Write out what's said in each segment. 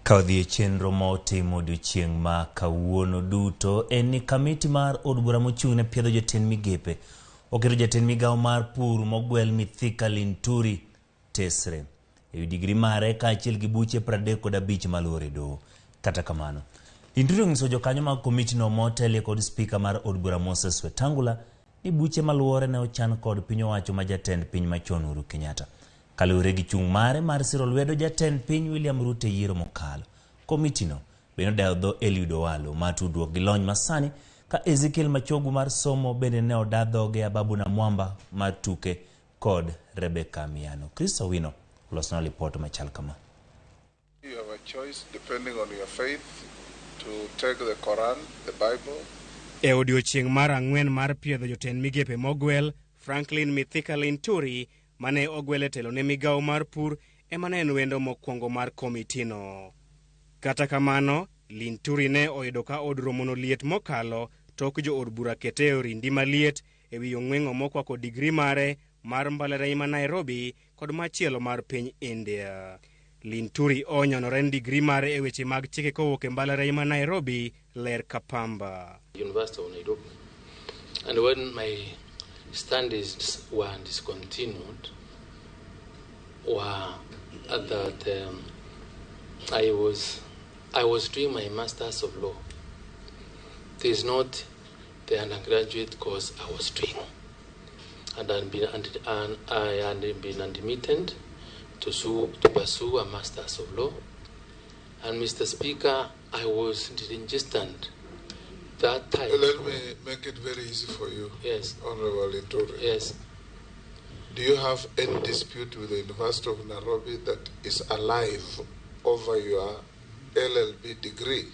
Ka odhi e chenro ma otimo odiochieng' ma kawuono duto en ni kamiti mar od bura mochung' ne piedho jotend migepe oketo jatend migawo mar pur mogwel Mithika Linturi tesre ewi digri mare kaachiel gi buche 35 maluore doho. Kata kamano, Linturi onyiso jokanyo mag komitino motelie kod spika mar od bura Moses Wetangula ni buche maluore ne ochan kod piny owacho ma jatend piny machon Uhuru Kenyatta. Kaluwore gi chung' mare mar siro lwedo jatend piny William Ruto e yiero mokalo. Komitino bende odayo dho Eliud Owalo mar tudruok gi lony masani ka Ezekiel Machogu mar somo bende ne oda dhoge Ababu Namwamba mar tuke kod Rebecca Miano. Chris Owino olosona lipot machal kama. You have a choice depending on your faith to take the Quran, the Bible. E odiochieng' mar ang'wen mar piedho jotend migepe mogwel, Franklin Mithika Linturi mane ogwel e telo ne migawo mar pur ema ne en wendo mokwongo mar komitino. Kata kamano, Linturi ne oyudo ka od romono liet mokalo tok jo od bura kete e orindi maliet e wi ong'weng'o mokwako digri mare mar mbalariany ma Nairobi kod machielo mar piny India. Linturi onyonore ni digri mare e weche mag chike kowuok e mbalariany ma Nairobi ler kapamba. University of Nairobi. And when my studies were discontinued, were that I was doing my Masters of Law. It is not the undergraduate course I was doing. And I had been admitted to pursue a Masters of Law. And Mr. Speaker, I was registered that time. Let me make it very easy for you, Yes. Honorable Linturi. Yes. Do you have any dispute with the University of Nairobi that is alive over your LLB degree?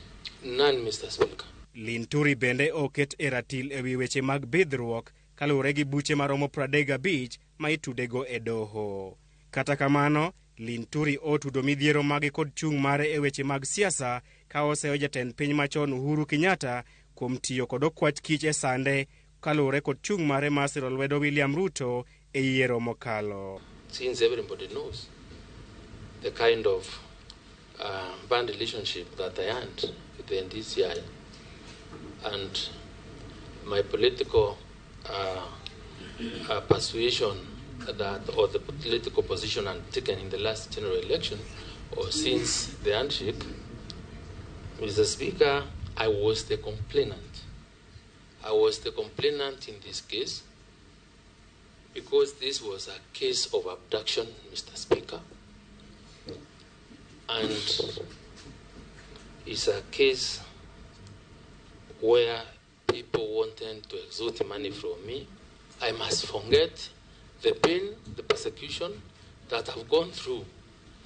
None, Mr. Speaker. Linturi bende oket e ratil e wi weche mag bidhruok kaluwore gi buche maromo 35 ma itudego e doho. Kata kamano, Linturi otudo midhiero mage kod chung' mare e weche mag siasa ka oseyo jatend piny machon Uhuru Kenyatta kuom tiyo kod okwach kich e sande kaluwore kod chung' mare mar siro lwedo William Ruto e yiero mokalo. Since everybody knows the kind of bad relationship that I had with the DCI and my political persuasion that, or the political position I'd taken in the last general election, or since the handshake, Mr. Speaker, I was the complainant. I was the complainant in this case because this was a case of abduction, Mr. Speaker, and it's a case where people wanted to extort money from me. I must forget the pain, the persecution that I've gone through,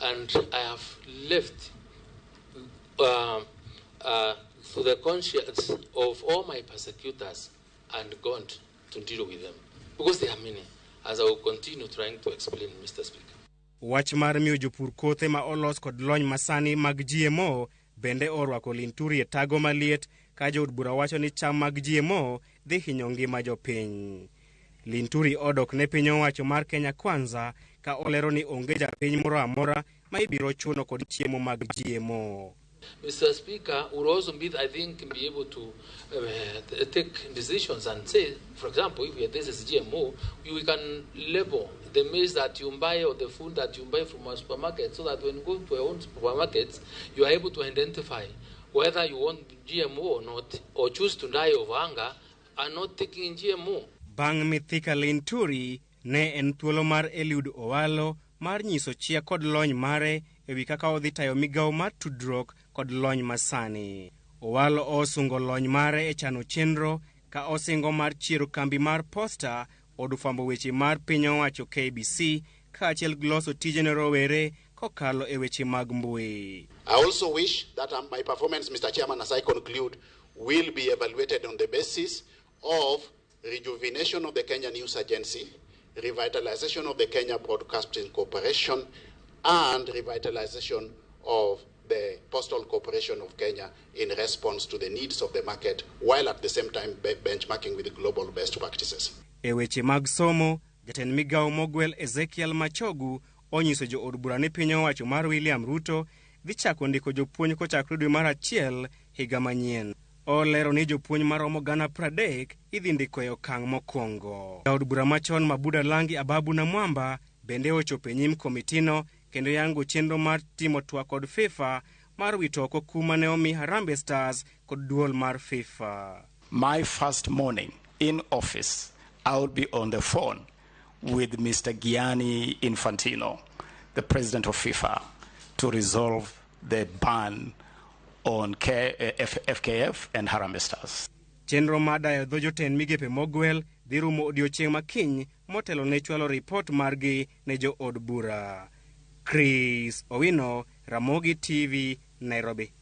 and I have left to the conscience of all my persecutors and God to deal with them, because they are many, as I will continue trying to explain, Mr. Speaker. Wach mar miyo jopur kothe ma olos kod lony masani mag GMO bende orwako Linturi e tago maliet ka jood bura wacho ni cham mag GMO dhi hinyo ngima jopiny. Linturi odok ne piny owacho mar Kenya Kwanza ka olero ni onge japiny moro amora ma ibiro chuno kod chiemo mag GMO. Mr. Speaker, would also be, I think, be able to take decisions and say, for example, if this is GMO, we can label the maize that you buy or the food that you buy from a supermarket so that when you go to your own supermarkets, you are able to identify whether you want GMO or not, or choose to die of hunger and not taking GMO. Bang' Mithika Linturi ne en thuolo mar Eliud Owalo mar nyiso chia kod lony mare e wi kaka odhi tayo migawo mar tudruok kod lony masani. Owalo osungo lony mare e chano chenro ka osingo mar chiero kambi mar Posta, od fwambo weche mar piny owacho KBC, kaachiel gi loso tije ne rowere kokalo e weche mag mbui. I also wish that my performance, Mr. Chairman, as I conclude, will be evaluated on the basis of rejuvenation of the Kenya News Agency, revitalization of the Kenya Broadcasting Corporation, and revitalization of the Postal Corporation of Kenya in response to the needs of the market, while at the same time benchmarking with global best practices. E weche mag somo, jatend migawo mogwel Ezekiel Machogu onyiso jo od bura ni piny owacho mar William Ruto dhi chako ndiko jopuonj kochakore dwe mar achiel higa manyien. Olero ni jopuonj maromo 30,000 idhi ndiko e okang' mokwongo. Jaod bura machon Mabuda Langi Ababu Namwamba bende ochopo e nyim komitino kendo yango chenro mar timo twak kod FIFA mar wito oko kum mane omi Harambee Stars kod duol mar FIFA. My first morning in office, I will be on the phone with Mr. Gianni Infantino, the president of FIFA, to resolve the ban on FKF and Harambee Stars. Chenro mar dayo dho jotend migepe mogwel dhi rumo odiochieng' ma kiny motelo ne chwalo ripot margi ne jo od bura. Chris Owino, Ramogi TV, Nairobi.